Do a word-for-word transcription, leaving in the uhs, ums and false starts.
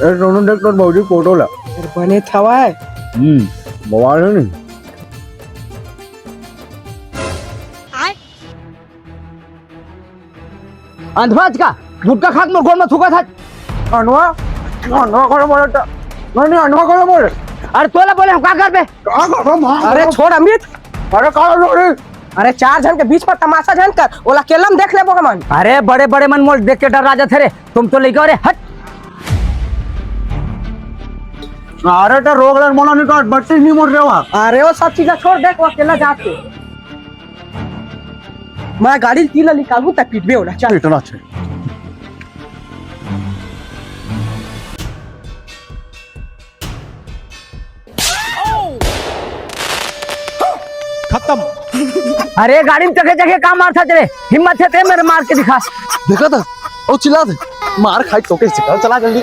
ए, सोनू, देख तोर भौजी फोटो ला। अरे, बने थवय। हम्म, बवाल हे नहीं। अंधवाज का गुटखा खात मोर गोड़ में थूकत हस। अनवा, अनवा करो बोले तो। नहीं, नहीं, अनवा करो बोले। अरे तोला बोले हम का करबे? का करबो माँ? अरे छोड़ अमित। अरे का करो रे? अरे चार झन के बीच में तमाशा झन कर, ओला अकेला में देख लेबो हमन। अरे बड़े बड़े मन मोल देख के डर जाथे रे। तुम तो लइका हो रे, हट। अरे तो रोक ले मोला नहीं तो बत्तीस नहीं मोड़ रहे हो। अरे वो सब चीज छोड़, देख वो अकेला जात हे। मैं गाड़ी ल तीला निकालू त पीटबे ओला, चल। इतना अच्छा। खत्म। अरे गाड़ी में चढ़े चढ़े का मारथस रे? हिम्मत हे ते मेर मार के दिखा। देखा था, वो चिल्लाथे, मार खाई तो कैसे कर, चला जल्दी।